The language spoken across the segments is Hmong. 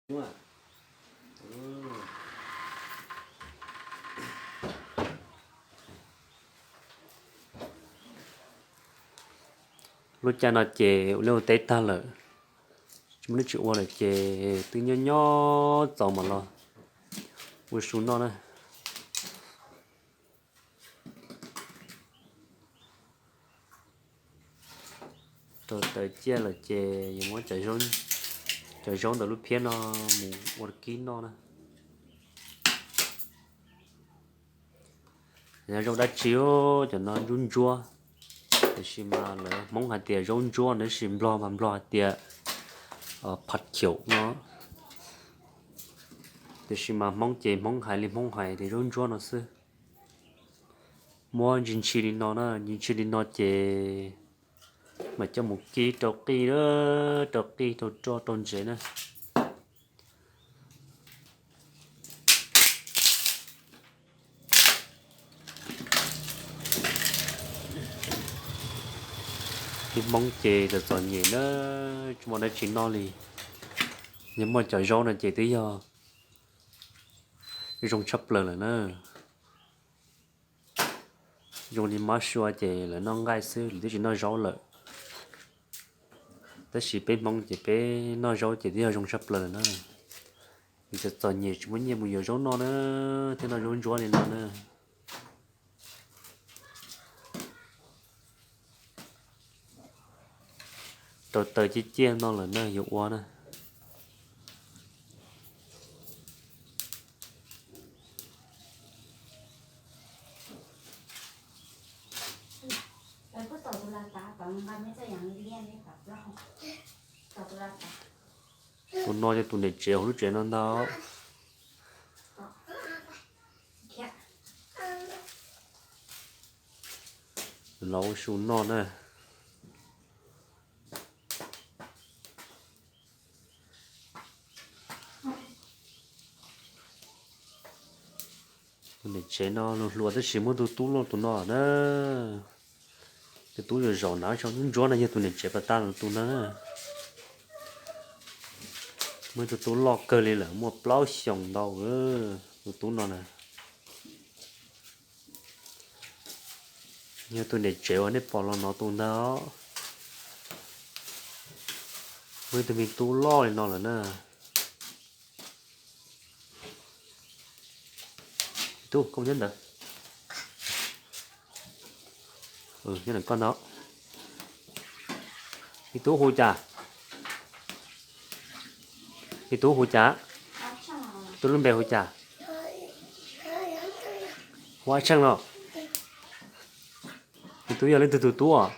Lub caij no ces ua liaj ua teb tag lawm, tsis muaj dab tsi ua lawm ces twb nyob nyob txaus mam los ua su noj na. Rau taws ciaj lawm ces yuav muab cov zaub ntawm lub phiab no mus ua kib noj na. Yog zaub dab tsi, cov no ntsuab ntsuab, tiam sis mas lawv Hmoob hais tias zaub ntsuab no, tab sis Nplog mas Nplog hais tias phaj khaum no. Tiam sis mas Hmoob ces Hmoob hais li Hmoob hais tias zaub ntsuab no xwb. Muab ntsis ntshis li no na, ntsis ntshis li no ces mam coj mus kib rau qij, rau qij rau roj rau ntsev na. Peb Hmoob ces txom txom nyem na, tsis muaj dab tsi noj li. Yog muaj cov zaub no ces twb yog zoo tshaj plaws lawm na. Zoo li mab sua ces lawv noj nqaij xwb, lawv twb tsis noj zaub lawm. Tab sis peb Hmoob ces peb noj zaub ces twb yog zoo tshaj plaws lawm na. Vim txom txom nyem tsis muaj nyiaj mus yuav zaub noj na, thiaj noj zaub ntsuab li no na. Rau taws ciaj ciaj no lawm na, yuav ua na. Tus no yog tus niam tsev hauv lub tsev no ntag. Los ua su noj na. Tus niam tsev no luag hluas tab sis muaj tus tub loj tus no na. Tus tub zaum zaum na, ntsuab ntsuab no yog tus niam tsev pas tag tus no na. Muaj tus tub loj kawg li lawm, muaj plaub xyoos ntau tus tub no na. Yog tus niam tsev uas nej pom los no tus ntag. Muaj ib tug me tub loj li no lawm na. Tub, koj nyob ntawd. Nyob ntawm koj ntag. Me tub hu cas? Me tub hu cas? Tub lub npe hu cas? Hu Ab Tsheej los? Me tub yog leej twg tus tub os?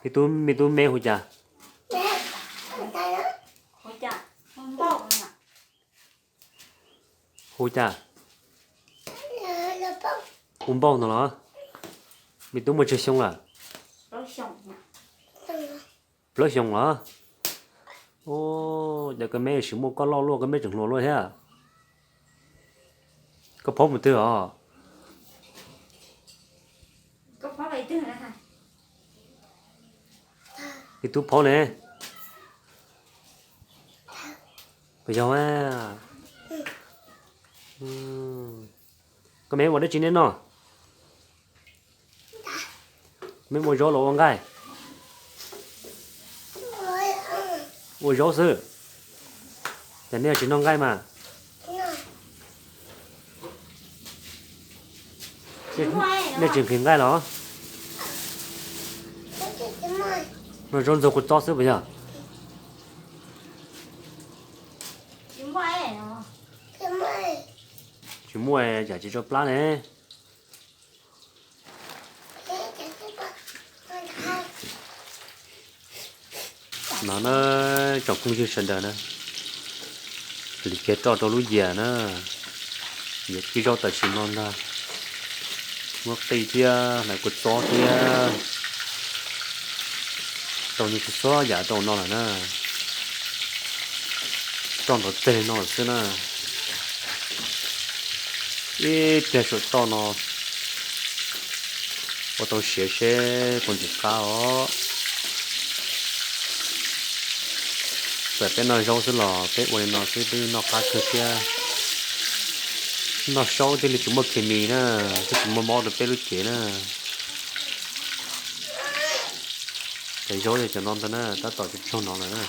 Me tub, me tub me hu cas? Hu cas? Hu Npauj no los? Me tub muaj tsawg xyoo lawm? Plaub xyoos los? Ua cas koj me sim muaj koj loj luaj, koj me tseem hluas luaj thiab. Koj phaub mus twg os? Me tub phaub ne? Puas yog? Koj me ua dab tsi nej noj? Me ua zaub los ua nqaij? Ua zaub xwb. Cas nej tsis noj nqaij mas? Nej tsis nqhis nqaij los? Noj zaub ntxuag kua txob xwb puas yog? Tsis muaj, yam tsis tso plab ne. No na, tsoom phooj ywg sawv daws na, lim kiag roj rau lub yias na, yias kib zaub tam sim no ntag. Muab qij thiab hlais kua txob thiab, rau nyuag kua txob yam rau no lawm na. Roj nrov teg no xwb na. Ib pliag saum toj no ua tau siav seb puas ntxim qab os. Txawm peb noj zaub xwb los peb ua li no xwb peb noj qab kawg thiab. Noj zaub thiaj li tsis muaj khes mis na, thiaj tsis muaj mob rau peb lub cev na. Cov zaub yog cov no ntag na, tab tom tsaug tsaug no lawm na.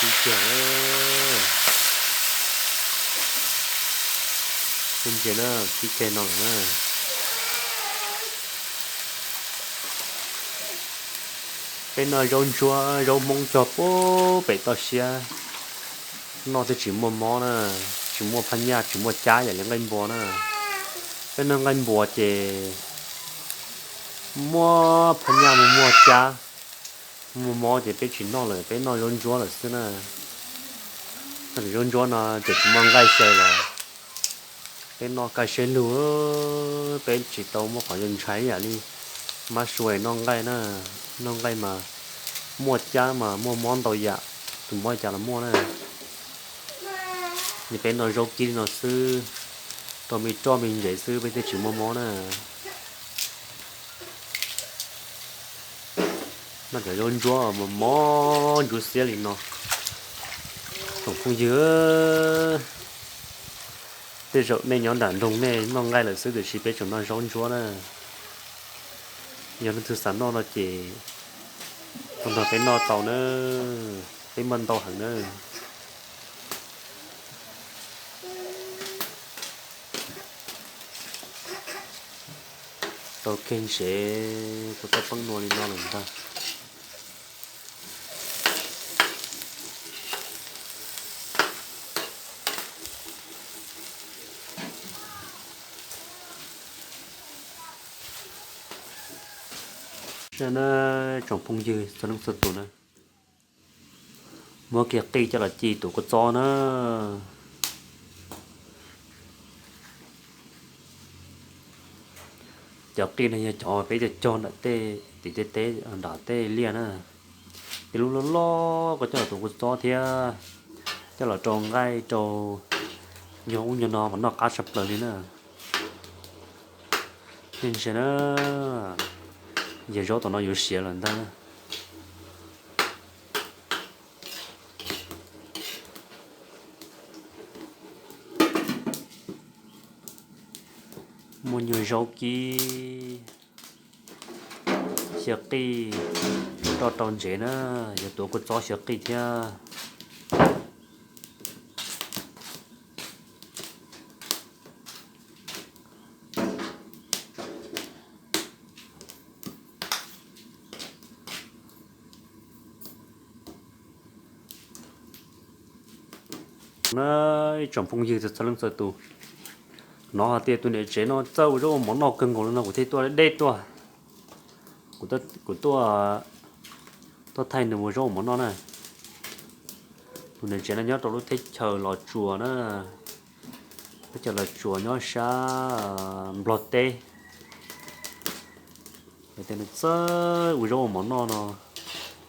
Ib tiag, ib tiag na, ib tiag no lawm na. Peb noj zaub ntsuab zaub Hmoob cog puag pem toj siab, noj thiaj tsis muaj mob na, tsis muaj phaj nyaj tsis muaj cab yam li nqaij npua na. Peb noj nqaij npua ces muaj phaj nyaj muaj muaj cab, muaj mob ces peb tsis noj lawm, peb noj zaub ntsuab lawm xwb na. Noj zaub ntsuab no ces tsis muaj nqaij xyaw lawm. Peb noj kaj siab lug, peb tsis tau muaj qhov ntshai yam li mab sua noj nqaij na. Noj nqaij mas muaj cab mas muaj mob ntau yam, tus mob cas los muaj na. Ces peb noj zaub kib li no xwb, rau me roj me ntsev xwb peb thiaj tsis muaj mob na. Noj cov zaub ntsuab mas mob ntsuab xiab li no. Tsoom phooj ywg, tej zaum nej nyob nram nroog nej noj nqaij lawm xwb tiam sis peb tseem noj zaub ntsuab na. Yog leej twg xav noj no ces tuaj nrog peb noj tau na, peb muaj ntau heev na. Tau kiag ntsev kuv tau poob nua li no lawm ntag. Sab na, tsoom phooj ywg txhua leej txhua tus na, muab kiag qij coj los ci tus kua txob na. Cov qij no yog cov peb cog cog nram tej tim tej teb nram tej liaj na. Tej lub loj loj kuj coj los tus kua txob thiab, coj los rau nqaij rau nyuag ub nyuag no mas noj qab tshaj plaws li na. Nej ntsia na, yog zaub tom no yuav siav lawm ntag. Muaj nyuag zaub kib, xyaw qij, roj rau ntsev na, yuav tuav kua txob xyaw qij thiab. Na, ib tsoom phooj ywg txhua leej txhua tus, hnov hais tias tus niam tsev no txawj ua zaub ua mov noj kawg nkaus li no kuv thiaj tuaj deb tuaj. Kuv tuaj, tuaj thaij nws ua zaub ua mov noj na. Tus niam tsev no nyob rau lub teb chaws Los Tsuas na, teb chaws Los Tsuas nyob sab Nplog teb. Hais tias nws txawj ua zaub ua mov noj no,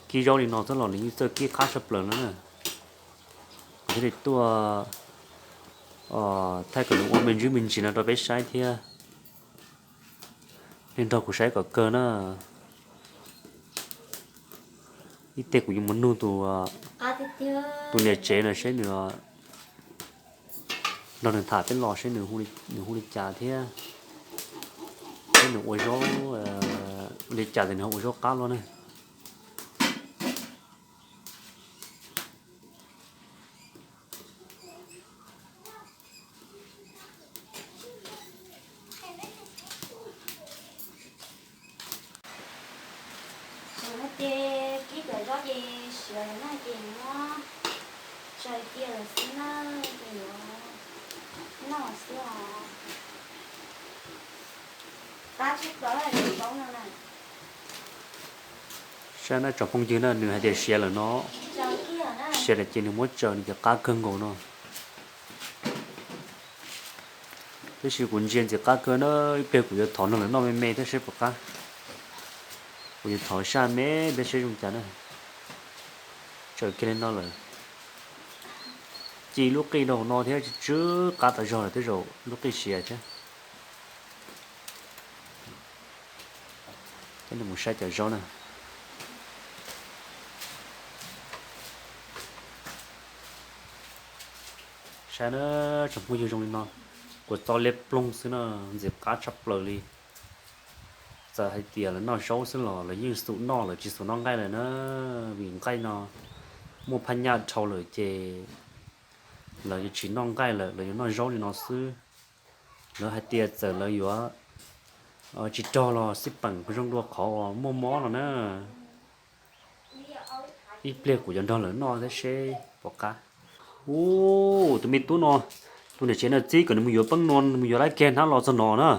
kib zaub li no xwb los nws yeej txawj kib qab tshaj plaws no na. Kuv thiaj li tuaj thaij kom nws ua me ntsis me ntsis no rau peb saib thiab. Nej nrog kuv saib kom kawg na. Ib teg kuv yuav mus nug tus, tus niam tsev no seb nws, nrog nws tham peb los seb nws hu li cas thiab, seb nws ua zaub ua li cas ces nws ho ua zaub qab los ne. Kuv hais tias kib cov zaub ces siav lawm na ces muab tsaws cia lawm xwb na, ces yuav noj xwb os. Qab tshaj plaws zaub no na. Saib na tsoom phooj ywg na, nws hais tias siav lawm no, siav lawm ces nws muab tsaws nws ces qab kawg nkaus no. Tab sis kuv ntsia ntxim qab kawg na, ib pliag kuv yuav thov nrog lawv noj me me thiab seb puas qab. Kuv yuav thov saj me thiab seb zoo cas na. Tsaws kiag li no lawm, ci lub qij rau hauv no thiab tsw qab tas zog lawm tej zaum lub qij siav thiab. Peb mus saib cov zaub na. Saib na, tsoom phooj ywg, zoo li no, kua txob liab ploog xwb na, ntxim qab tshaj plaws li. Txawm hais tias lawv noj zaub xwb los lawv yeej xum noj, lawv tsis xum noj nqaij lawm na, vim nqaij no muaj phaj nyaj dhau lawm ces lawv yuav tsis noj nqaij lawm, lawv yuav noj zaub li no xwb. Lawv hais tias txawm lawv yuav tsis rog los xij peem zoo dua qhov uas muaj mob no na. Ib pliag kuv yuav nrog lawv noj thiab seb puas qab. Ub, tus me tub no, tus niam tsev no txib kom nws mus yuav peeb nua, nws mus yuav lab kiag hnab los txog no na.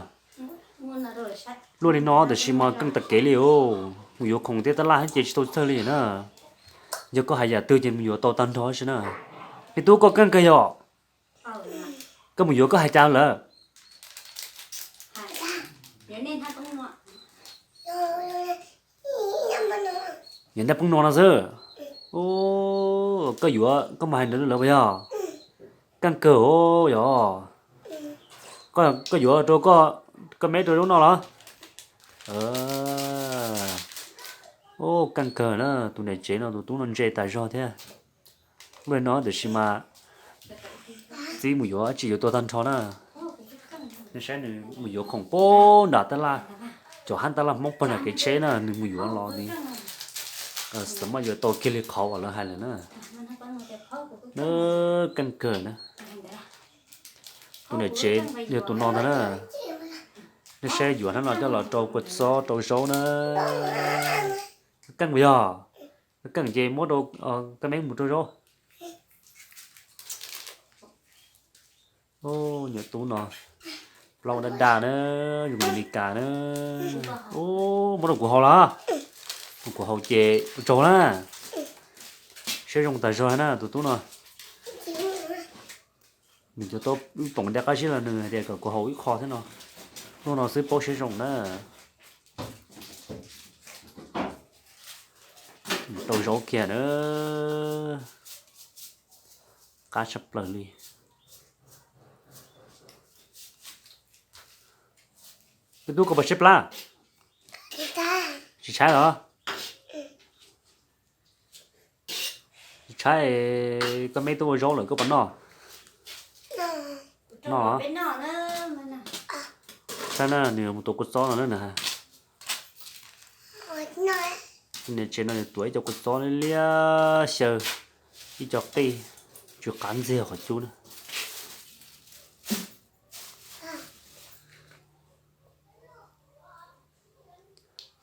Luaj li no tab sis mas keej tas kev li os, mus yuav khoom thiab tab laj thiab ces tsis tau txawj li na. Yog koj hais yam twg ces mus yuav tau tag nrho xwb na. Me tub, koj keej kawg yog, koj mus yuav koj hais cas lawm? Yuav ntaj poob no no xwb. Koj yuav, koj mus hais ntawd lawv puas yog? Keej kawg os yog. Koj yuav rau koj, koj meb rau zaub noj los? Keej kawg na, tus niam tsev no tus tub no ntse tas zog thiab. Luaj li no tab sis mas txib mus yuav tsis yuav tuag tag nrho na. Nej saib nws mus yuav khoom pem nram tab laj, cov hab tab laj Hmoob pem nram kev tsheb na, nws mus yuav los nws xav mas yuav tau kiag li qhov uas lawv hais lawm na. Keej kawg na. Tus niam tsev yog tus no ntag na. Nej saib yuav hnab no coj los rau kua txob rau zaub na. Keej puas yog? Keej ces muab rau, koj meb mus rau zaub. Nyuam tub no plaub daj daj na, zoo li Meskas na. Muab rau kuv haus los? Rau kuv haus ces ua tsaug na. Siab zoo tas zog na tus tub no. Nws cov tau ib poom dej qab zib los nws hais tias kom kuv haus ib qho thiab no. Hnub no xwb paub siab zoo na. Rau zaub kiag na. Qab tshaj plaws li. Tus tub, koj puas tshaib plab? Tsis tshaib los? Tsis tshaib, koj meb twb ua zaub lawm koj puas noj? Noj. Saib na, nws mus tuav kua txob no na nws hais. Niam tsev no nws tuav ib co kua txob liab liab xyaw, ib co qij, tsw qab ntxiag qhov cub na.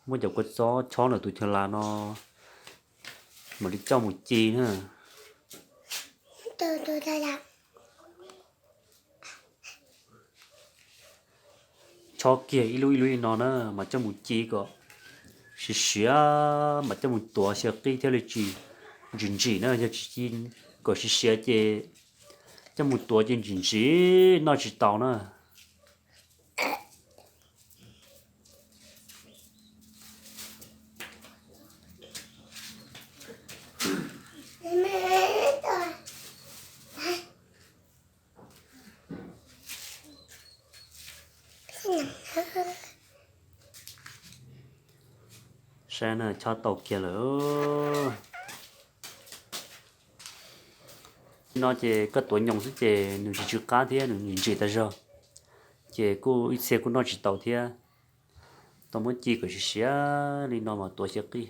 Muab cov kua txob chob ntawm tus chaw las no mam li coj mus ci na. Chob kiag ib lub ib lub li no na, mas coj mus ci kom siav siav, mas coj mus tuav xyaw qij thiaj li tsis ntsim ntsim na. Yog tsis ci kom siav siav ces coj mus tuav ces ntsim ntsim, noj tsis tau na. Saib na, chob tau kiag lawm. No ces koj tuav nyoos xwb ces nws tsis tsw qab thiab nws ntsim ntsim tas zog, ces kuj ib txhia kuj noj tsis tau thiab. Tau muab ci kom siav siav li no mas tuav xyaw qij.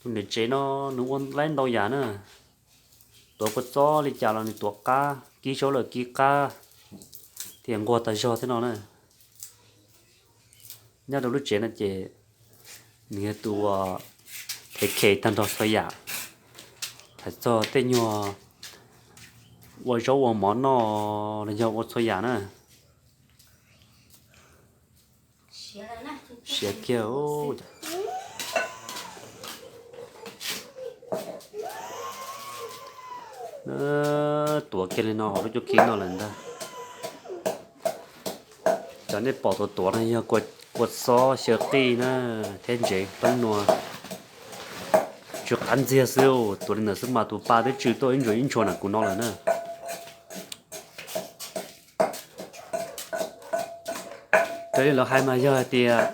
Tus niam tsev no nws ua laib ntau yam na, tuav kua txob li cas los nws tuav qab, kib zaub los kib qab, thiaj nquag tag zog thiab no na. Nyob rau lub tsev no ces nws yog tus uas khev khev tag nrho txhua yam, hais txog tej nyuag ua zaub ua mov noj los yog ua txhua yam na. Siav kiag. Tuav kiag li no hauv lub cuab khib no lawm ntag. Cov nej pom tuav tuav no yog kua txob xyaw qij na, thiab ntsev peeb nua, tsw Tsw qab ntxiag xwb, tuav li ntawd xwb mas tus pa twb tsw tuaj ib ntshua ib ntshua na kuv no lawm na. Raws li lawv hais mas yog hais tias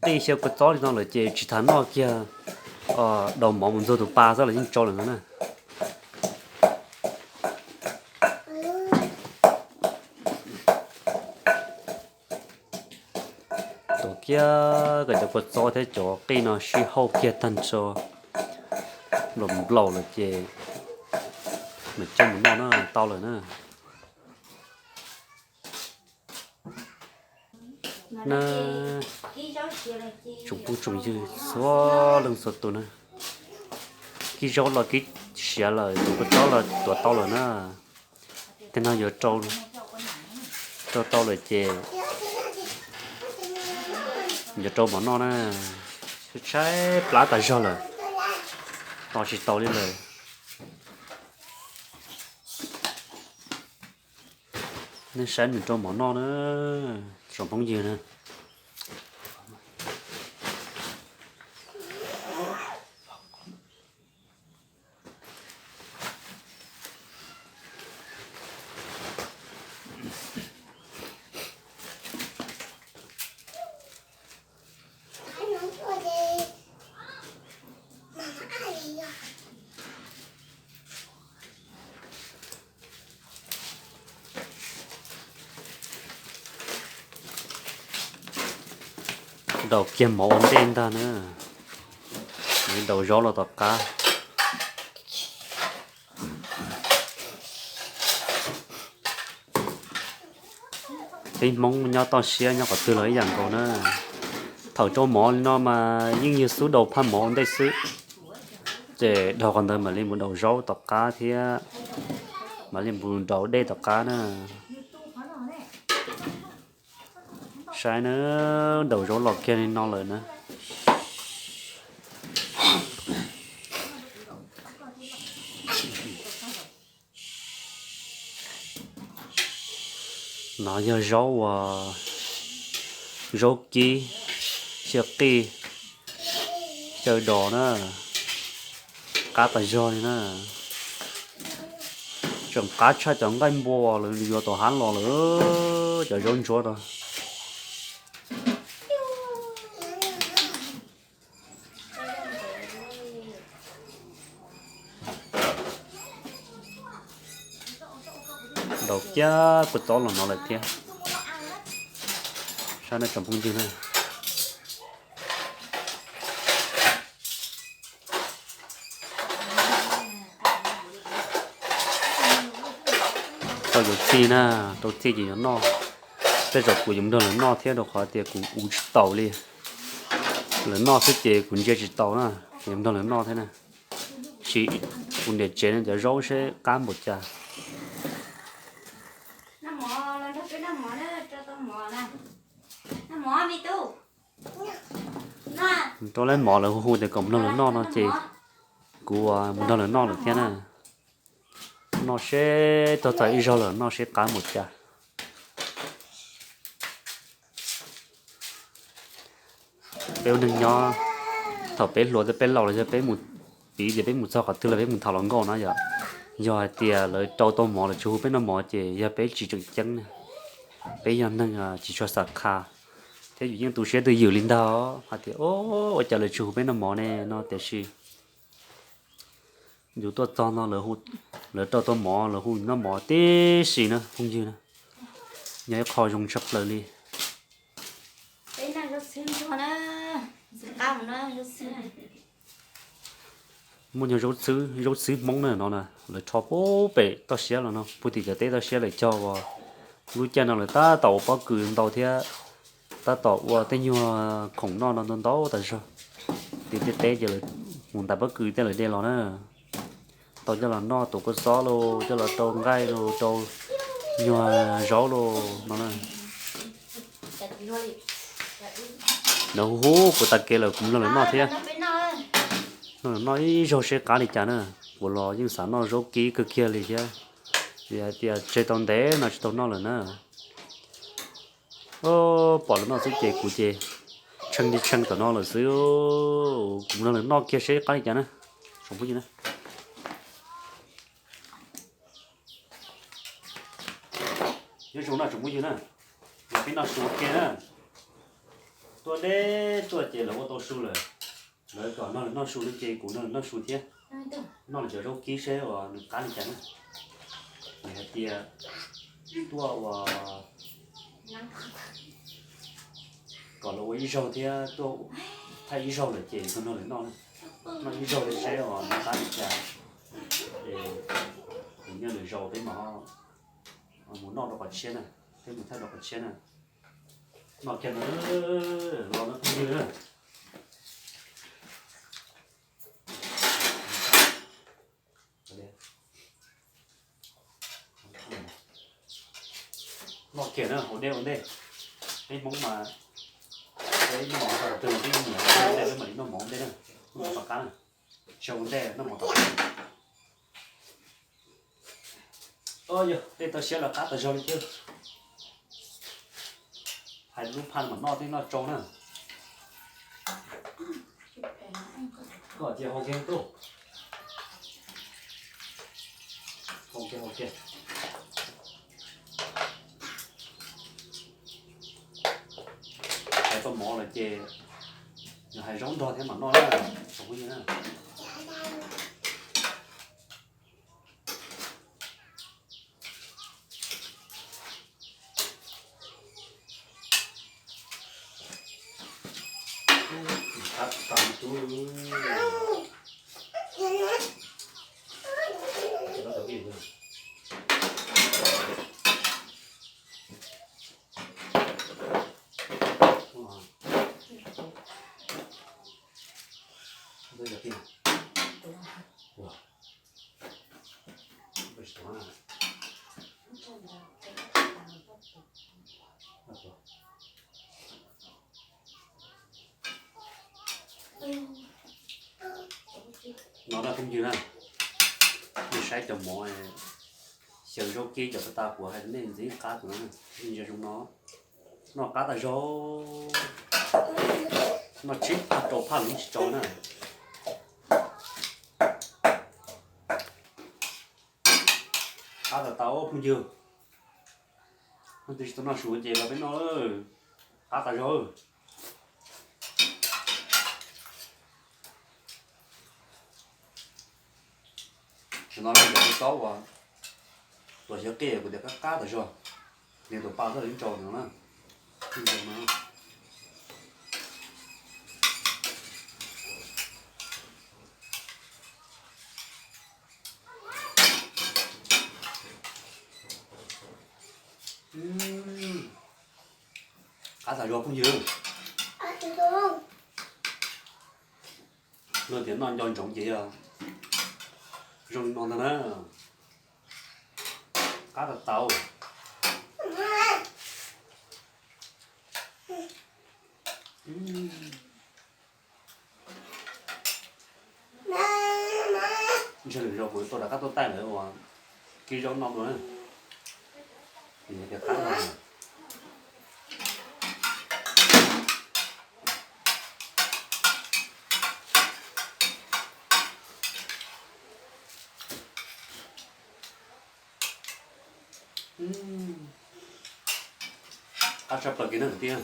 qij xyaw kua txob li no lawm ces tsis tas noj kiag, daus mov mus ntxuag tus pa xwb los yeej tsau lawm no na. Tuav kiag kom cov kua txob thiab cov qij no sib hauj kiag tag nrho, nplaum nplaum lawm ces mam coj mus noj na, tau lawm na. Na, tsoom phooj tsoom ywg txhua leej txhua tus na, kib zaub los kib siav lawm, tus kua txob los tuav tau lawm na. Tej no yuav rau, rau tau lawm ces yuav rau mov noj na. Tshaib plab tas zog lawm, tos tsis tau li lawm. Nej saib nws rau mov noj na, tsoom phooj ywg na. Daus kiag mov ua ntej ntag na, daus zaub los tom qab. Peb Hmoob nyob toj siab nyob qhov twg los ib yam nkaus na. Thaum rau mov li no mas yeej yog xub daus phaj mov ua ntej xwb, ces dhau qhov ntawd mam li mus daus zaub tom qab thiab mam li mus daus dej tom qab na. Saib na, daus zaub los kiag li no lawm na. No yog zaub uas, zaub kib, xyaw qij, xyaw dos na, qab tas zog li na. Tseem qab tshaj cov nqaij npua lawv yuav tom hav los lawm, cov zaub ntsuab no. Daus kiag kua txob los no lawm thiab. Saib nej tsoom phooj ywg na. Rau yuav txhij na, rau txhij ces yuav noj. Tej zaum kuv yuav mus nrog lawv noj thiab rau qhov tias kuv ua tsis taus li. Lawv noj xwb ces kuv ntsia tsis taus na, yuav nrog lawv noj thiab na. Sim kuv niam tsev no cov zaub seb qab npaum cas. Rau lawv mov lawv hu hu tias kom mus nrog lawv noj no ces kuv mus nrog lawv noj lawm thiab na. Noj seb tuaj txog ib zaug lawm noj seb qab npaum cas. Peb ua neeg nyob, thaum peb hluas thiab peb laus los yog peb mus, piv tias peb mus txog qhov twg los peb mus tham hluas nkauj na yom. Yog hais tias lawv rau tau mov lawv tsis hu peb noj mov ces yog peb tsis tseem ceeb na. Peb yog neeg tsis tshua xam qha, thiab yus yeej tu siab twj ywm li ntag hais tias ua cas lawv tsis hu peb noj mov ne no tiam sis yus tuaj txog no lawv rau tau mov lawv hu noj mov tib si na phooj ywg na, yog ib qho zoo tshaj plaws li. Muaj nyuag zaub txhwb Hmoob na no na, lawv rho pem toj siab los no, puag tim cov teb toj siab lawm cog uas lub caij no lawv tab tom ua pob kws ntau thiab tab tom ua tej nyuag khoom noj no ntau ntau tas zog. Tim tej teb ces lawv mus ntais pob kws tej lawv de los na, tau coj los noj, tuav kua txob los coj los rau nqaij los rau nyuag zaub los no na. Lawv hu hu kuv tag kev lawm kuv nrog lawv noj thiab. Nrog lawv noj ib zaug seb qab li cas na. Kuv los yeej xav noj zaub kib kawg kiag li thiab, vim hais tias tseg tau ntev no tsis tau noj lawm na. Pom lawv noj xwb ces kuv ces Tshee li tshee tom no lawm xwb. Kuv nrog lawv noj kiag seb qab li cas na. Tsoom phooj ywg na, nyob zoo no tsoom phooj ywg na, peb noj su ua ke na. Tuaj deb tuaj ces lawv ua tau su lawm. Lawv kom nrog lawv noj su no ces kuv nrog lawv noj su thiab. Noj lawv cov zaub kib seb uas nws qab li cas na. Nws hais tias tuaj ua kom lawv ua ib zaug thiab tuaj thaij ib zaug lawm ces nrog lawv noj, noj ib zaug li seb uas nws qab li cas. Ces kuv nyob lwm zaus peb mam mus noj rau qhov tshiab na, peb mus thaij rau qhov tshiab na. Noj kiag no, los no phooj ywg na. Noj kiag na, ua ntej ua ntej. Peb Hmoob mas peb noj mov tau qhov twg los peb nyiam ua ntej, peb mam li noj mov ua ntej na. Noj mov tom qab na, tsis ua ntej noj mov tom qab. Yog tej tau siab los qab tas zog li thiab. Hais lub phaj mam noj thiab noj tsau na. Koj cia hau kiag tuj. Hau kiag hau kiag. Hais tau mov lawm ces nws hais zaub nrog thiab mam noj na, tsoom phooj ywg na. Qab tas tub. No na phooj ywg na, nej saib cov mov xyaw zaub kib cov pas tas kuv hais rau nej ntxiv qab tus no, nej ntsia zoo no, noj qab tas zog, noj tsib phaj rau phaj los tsis tso na. Qab tas tas phooj ywg. Leej twg tsis tau noj su ces los peb noj, qab tas zog. Tam no cov kua txob uas tuam xyawv qij kuv tias qab qab tas zog, niag tuam pa txoj li ntsau no na. Qab tas zog phooj ywg. Luag tias noj nco ntsoov ces yog zoo li no ntag na. Qab tas tau. Ntshe lwm zaus kuv tuaj rov qab tuaj taij lawv ua kib zaub noj dua na. Tias qab no. Qab tshaj plaws kiag na kwv tij.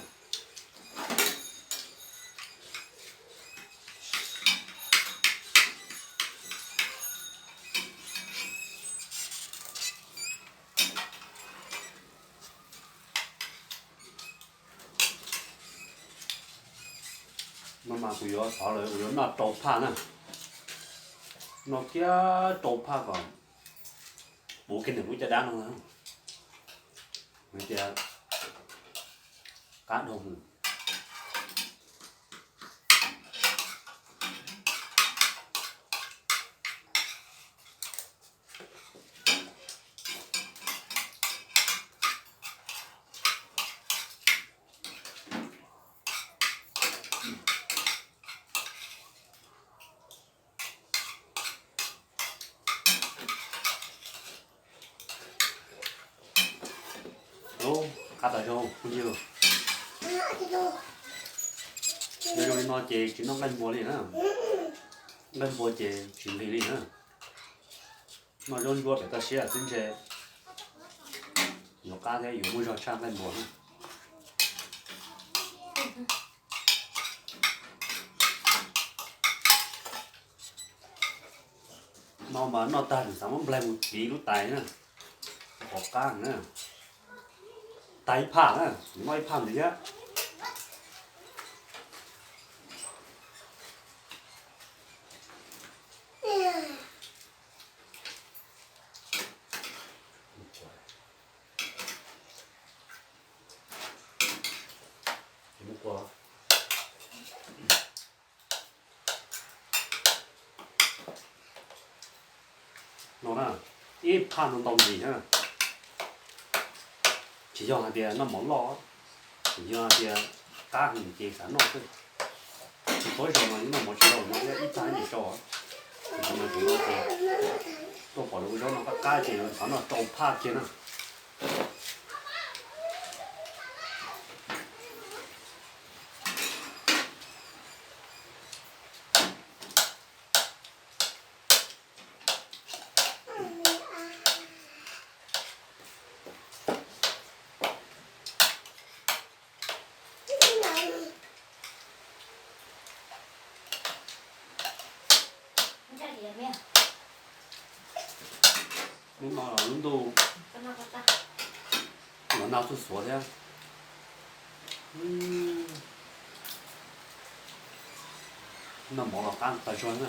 No mas kuv yuav thov lawm, kuv yuav noj rau phaj na. Noj kiag rau phaj kom puv kiag ntawm lub caj dab no na. Hais tias qab dhau mus. Ub, qab tas zog phooj ywg. Nyob zoo li no ces tsis noj nqaij npua li na. Nqaij npua ces tsis nqis li na. Noj zaub ntsuab pem toj siab xwb ntshe yuav qab thiab yuav muaj zog tshaj nqaij npua na. No mas noj tag tseem xav muab nplaig mus piv lub tais na, qhov qab na. Tag ib phaj na, noj ib phaj ntxiv thiab. No na, ib phaj no ntau ntxiv na. Tsis yog hais tias noj mov loj, tsis yog hais tias qab heev ces xav noj xwb. Tsis txhua zaus mas noj mov tsis tau no thiab ib phaj ib nyuag tso. Tus no ces tuaj pom lawv ua zaub no qab qab ces xav noj rau phaj kiag na. Hnub no los lub ntuj los nag xuj xuav thiab. Noj mov los qab tas zog na.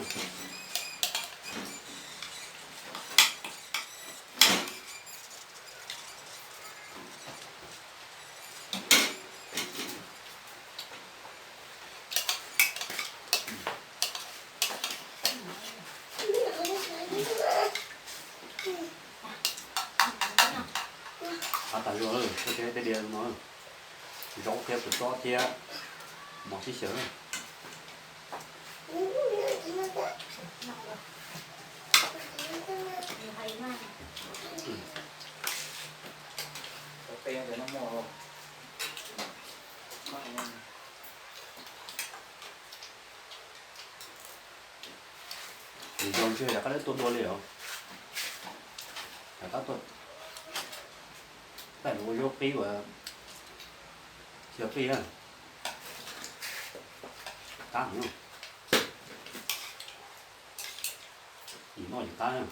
Qab tas zog lawm, tej diav no, zaub thiab kua txob thiab mov sib xyaw na. Nws zoo ntshe rov qab tuaj dua li os. Rov qab tuaj, peb ua zaub qib uas xyaw qij na. Qab heev. Yim noj yim qab na.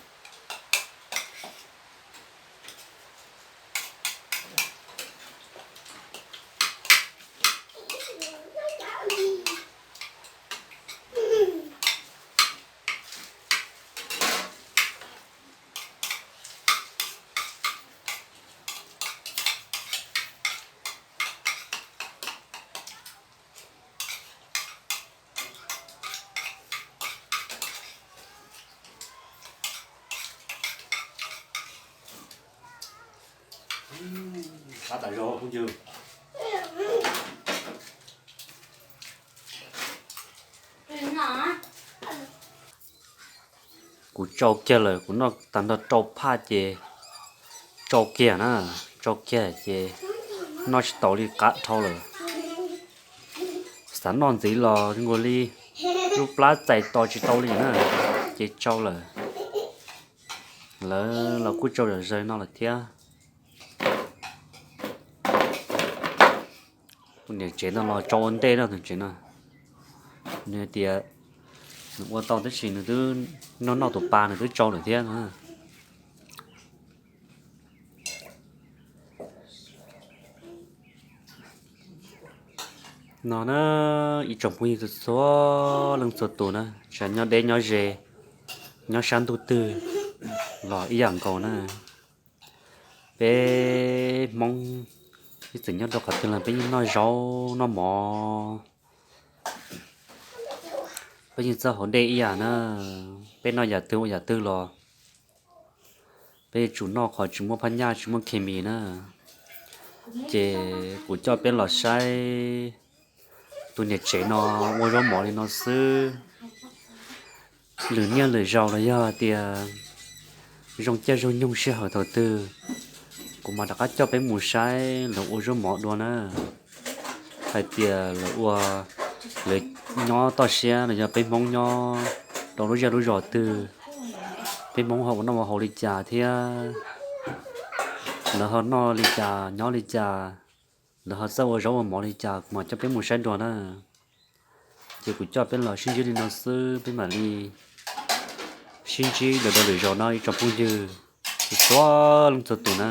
Qab tas zog phooj ywg. Kuv tsau kiag lawm, kuv noj tag nrho rau phaj ces tsau kiag na, tsau kiag ces noj tsis taus li, qab dhau lawm. Xav noj ntxiv los nkaus li lub plab txais tos tsis tau li na, ces tsau lawm. Lawv los kuj tsau zom zaws no lawm thiab. Tus niam tsev no los tsau ua ntej no, tus tsev no nws tias nws ua tau tab sis nws twb noj noj tus pa nws twb tsau lawm thiab no. No na, ib tsoom phooj ywg txhua leej txhua tus na, tsis hais nyob deb nyob ze, nyob sab ntuj twg los ib yam nkaus na. Peb Hmoob ib txwm nyob rau qhov twg los peb yeej noj zaub noj mov, peb yeej txawj haus dej ib yam na. Peb noj yam twg ua yam twg los peb yuav tsum noj qhov tsis muaj phaj nyaj tsis muaj khes mis na. Ces kuv coj peb los saib tus niam tsev no ua zaub mov li no xwb. Lwm niaj lwm zaus los yog tias zoo caij zoo nyoog sij hawm thaum twg, kuv mam rov qab coj peb mus saib lawv ua zaub mov dua na. Hais tias lawv ua lawv nyob toj siab los yog peb Hmoob nyob rau lub zej lub zos twg, peb Hmoob ho ua noj ua haus li cas thiab lawv ho noj li cas nyob li cas, lawv ho txawj ua zaub ua mov li cas kuv mam coj peb mus saib dua na. Ces kuv coj peb los sib ntsib li no xwb, peb mam li sib ntsib lawm rau lwm zaus no ib tsoom phooj ywg txhua leej txhua tus na.